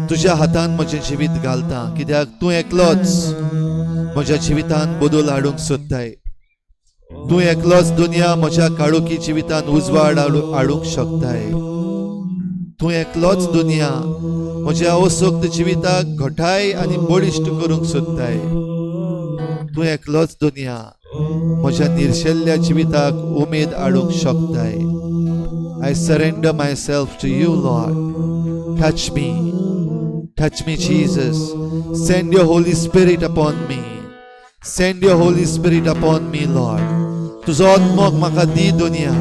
तुज्या हातान म्हजें जिवीत घालता, कित्याक तूं एकलोच म्हज्या जिवितान बदल हाडूंक सोदताय. तूं एकलोच दुनिया म्हज्या काळोखी जिवितान उजवाड हाडूंक शकताय. तूं एकलोच दुनिया म्हज्या असक्त जिविताक घटाय आनी बळिश्ट करूंक सोदताय. तूं एकलोच दुनिया म्हज्या निर्शेल्ल्या जिविताक उमेद हाडूंक शकताय. I surrender myself to you Lord. Touch me, touch me Jesus. Send your Holy Spirit upon me. Send your Holy Spirit upon me Lord. तुजो आत्मोक म्हाका दी दुनिया.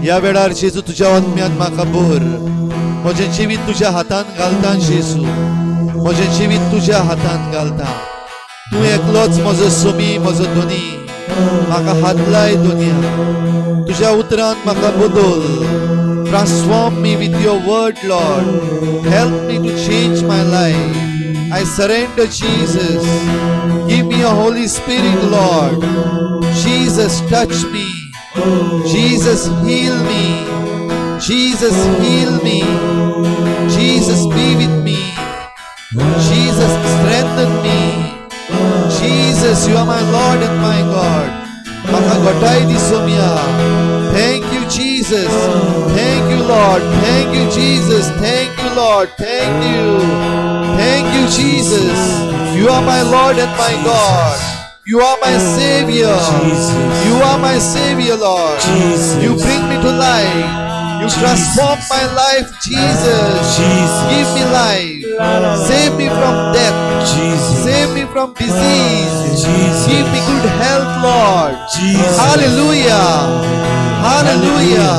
ह्या वेळार जेजू तुज्या आत्म्यान म्हाका भर. म्हजें जिवीत तुज्या हातान घालता जेजू, म्हजें जिवीत तुज्या हातान घालता. तूं एकलोच म्हजो सोमी, म्हजो धनी. म्हाका हात लाय दुनिया, तुज्या उतरान म्हाका बदल. Transform me with your word, Lord. Help me to change my life. I surrender, Jesus. Give me your Holy Spirit, Lord. Jesus, touch me. Jesus, heal me. Jesus, heal me. Jesus, be with me. Jesus, strengthen me. Jesus, you are my Lord and my God. म्हाका घटाय दी Somaiya. Thank you, Jesus. Thank you, Lord. Thank you, Jesus. Thank you, Lord. Thank you. Thank you, Jesus. You are my Lord and my God. You are my Savior. You are my Savior, Lord. You bring me to life. You transform my life, Jesus. Give me life. Save me from death. Save me from disease. Give me good health, Lord. Hallelujah. Hallelujah.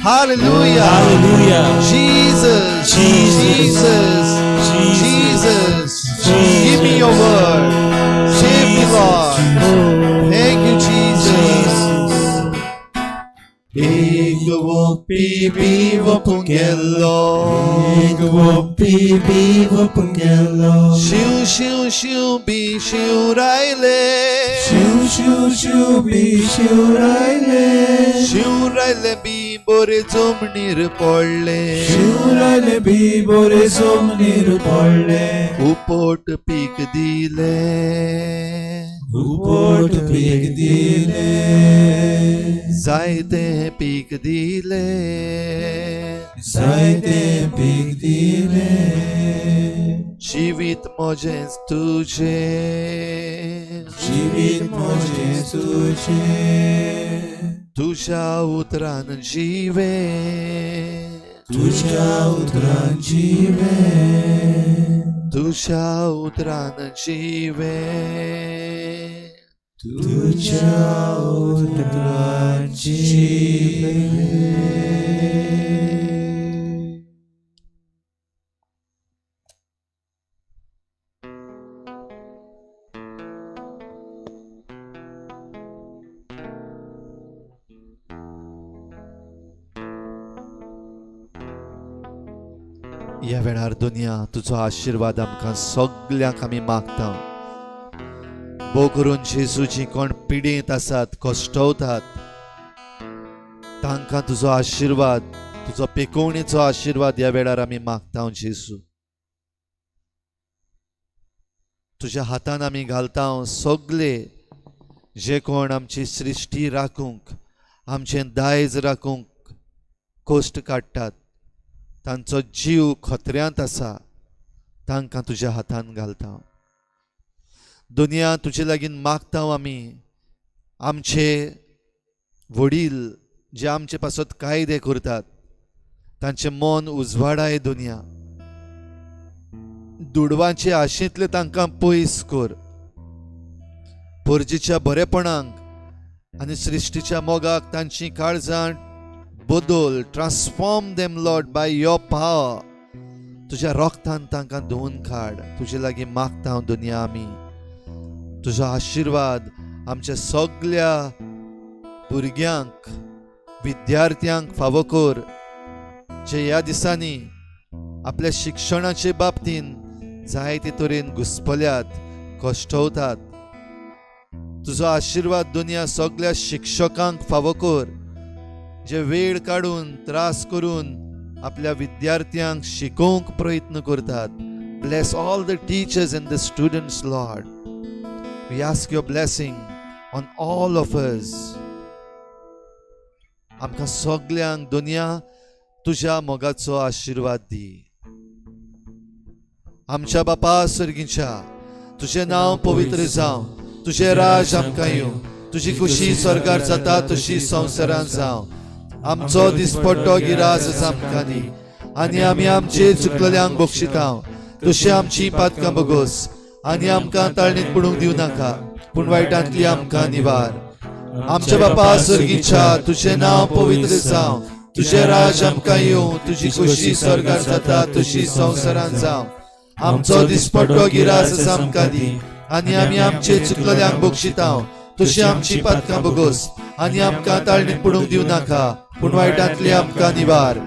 Hallelujah. Hallelujah. Jesus. Jesus. Jesus. Jesus. Give me your word. Save me, Lord. Thank you, Jesus. एक वोपी बी वोपूंक गेल्लो, एक वोपी बी वोपूंक गेल्लो, शिव शिव शिव बी शिवरायले, शिव शिव शिव बी शिवरायले, शिवरायले बी बोरे जमनीर पडले, शिवरायले बी बोरे जमनीर पडले, उपोट पीक दिले, उपोट पीक दिले, जायते पीक दिले, जायते पीक दिले, जिवीत म्हजेंच तुजें, जिवीत म्हजें तुजें, तुज्या उतरान जिवे, तुज्या उतरान जिवे, तुज्या उतरान जिवे, तुज्या उतरान जिवे. ह्या वेळार दुनिया तुजो आशिर्वाद आमकां सगल्यांक आमी मागता. भोव करून जेजू जी कोण पिडेंत आसात, कश्टवतात, तांकां तुजो आशिर्वाद, तुजो पेकोवणेचो आशिर्वाद ह्या वेळार आमी मागता जेजू. तुज्या हातान आमी घालता सगळे जे कोण आमची सृश्टी राखूंक, आमचें दायज राखूंक कश्ट काडटात, तांचो जीव खतऱ्यांत आसा, तांकां तुज्या हातान घालता. दुनिया तुजे लागीं मागता आमी, आमचे वडील जे आमचे पासत कायदे करतात तांचें मन उजवाडाय दुनिया. दुडवांचे आशेंतले तांकां पयस कर. पोरजेच्या बरेपणाक आनी सृश्टीच्या मोगाक तांची काळजां बदल. Transform them Lord by your power. तुज्या रोगतान तांकां धुवन काड. तुजे लागीं मागता हांव दुनिया आमी, तुजो आशिर्वाद आमच्या सगल्या भुरग्यांक, विद्यार्थ्यांक फावो कर, जे ह्या दिसांनी आपल्या शिक्षणाचे बाबतीन जायते तरेन घुस्पल्यात, कश्टवतात. तुजो आशिर्वाद दुनिया सगल्या शिक्षकांक फावो कर, जे वेळ काडून त्रास करून आपल्या विद्यार्थ्यांक शिकोवंक प्रयत्न करतात. Bless all the teachers and the students Lord. We ask your blessing on all of us. आमकां सगल्यांक दुनिया तुज्या मोगाचो आशिर्वाद दी. आमच्या बापा सर्गीच्या, तुजें नांव पवित्र जावं, तुजें राज आमकां येवं, तुजी खुशी स्वर्गार जाता तशी संवसारांत जावं. आमचो दिसपट्टो गिरास आमकां दी आनी आमी आमचे चुकलेल्यांक बक्षिता तशी आमची पातकां बगोस आनी आमकां ताळणीत पडूंक दिवं नाका, पूण वायटांतली आमकां निवार. आमच्या बापा सर्गीच्या, तुजें नांव पवित्र जावं, तुजें राज आमकां येवं, तुजी खुशी स्वर्गार जाता तशी संवसारांत जावं. आमचो दिसपट्टो गिरास आमकां दी आनी आमी आमचे चुकलेल्यांक बक्षिता तशी आमची पातकां बगोस आनी आमकां ताळणीत पडूंक दिवं नाका, पूण वायटांतली आमकां निवार.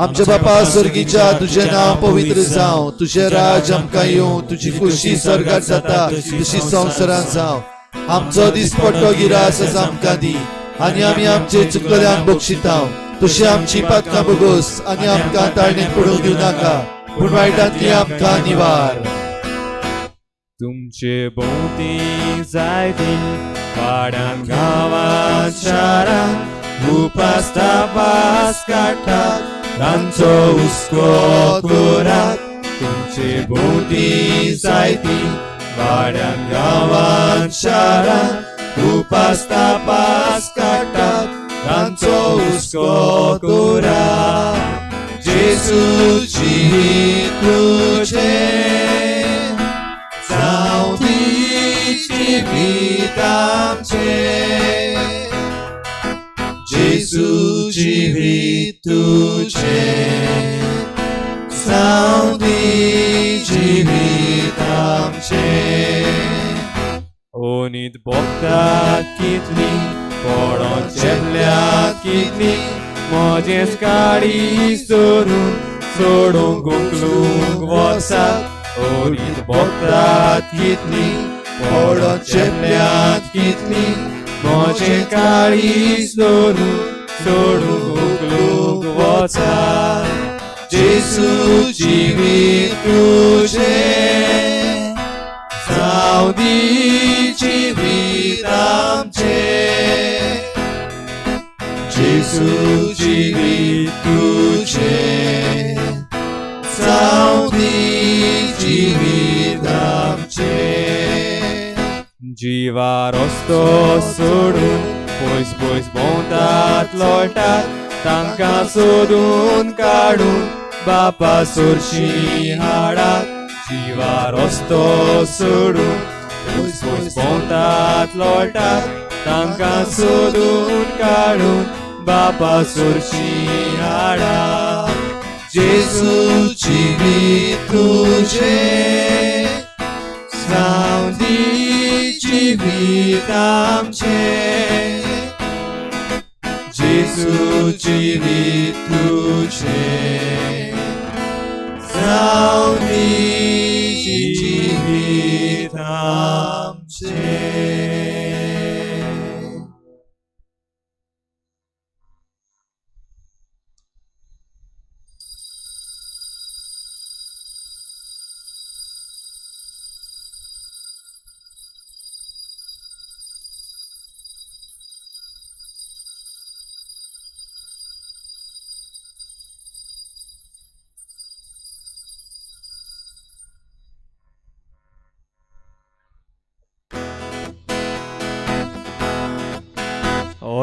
आमच्या बापा सर्गीच्या, तुजें नांव पवित्र जावं, तुजें राज आमकां येवं, तुजी खुशी स्वर्गार जाता तशी संवसारांत जावं. आमचो दिसपट्टो गिरास आमकां दी आनी आमी आमचे चुकलेल्यांक बक्षिता तशी आमची पातकां बगोस आनी आमकां ताळणीत पडूंक दिवं नाका, पूण वायटांतली आमकां निवार. तुमचे भोंवती जायती वाड्यान, गांवात, शारांत उपास तपास काडटात, तांचो हुस्को करात. तुमचे भोंवती जायती वाड्यान, गांवात, शारांत उपास तपास काडटात, तांचो हुस्को करात. जेजू जिवीत तुजें, जावं दी जिवीत आमचें. जेजू जिवीत तुजें, जावं दी जिवीत आमचें. ओनीत भोगतात कितली, पडोन चेपल्यात कितली, म्हजेंच काळीज धरून सोडूंक उखलूंक वचात. ओनीत भोगतात कितली, पडोन चेपल्यात कितली, म्हजें काळीज धरून सोडूंक उखलूंक वचात. जेजू जिवीत तुजें, जावं दी जिवीत आमचें. जेजू जिवीत तुजें, जावं दी जिवीत आमचें. जिवा रस्तो सोडून पयस पयस भोंवतात, लोळटात, तांकां सोदून काडून बापा सोरशी हाडात. जिवा रस्तो सोडून पयस पयस भोंवतात, लोळटात, तांकां सोदून काडून बापा सोरशी हाडात. जेजू जिवीत तुजें, जावं दी जिवीत आमचें. जेजू जिवीत तुजें, जावं दी जिवीत आमचें.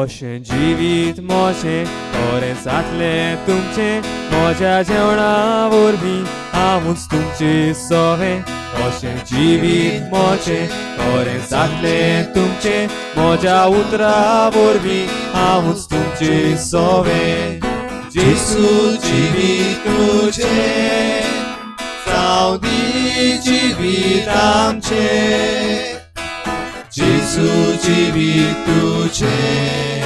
अशें जिवीत म्हजें बरें जातलें तुमचें म्हज्या जेवणा वरवीं हांवूच तुमचें सवें. अशें जिवीत म्हजें बरें जातलें तुमचें म्हज्या उतरा वरवीं हांवूच तुमचें सवें. जेसू जिवीत तुजें जावं दी जिवीत आमचें. जेसू जिवीत तुजें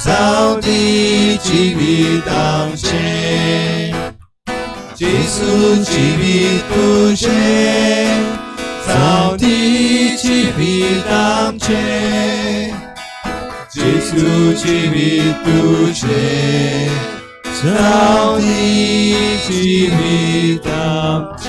जावं दी जिवीत आमचें. जेसू जिवीत तुजें जावं दी जिवीत आमचें. जेसू जिवीत तुजें जावं दी जिवीत आमचें.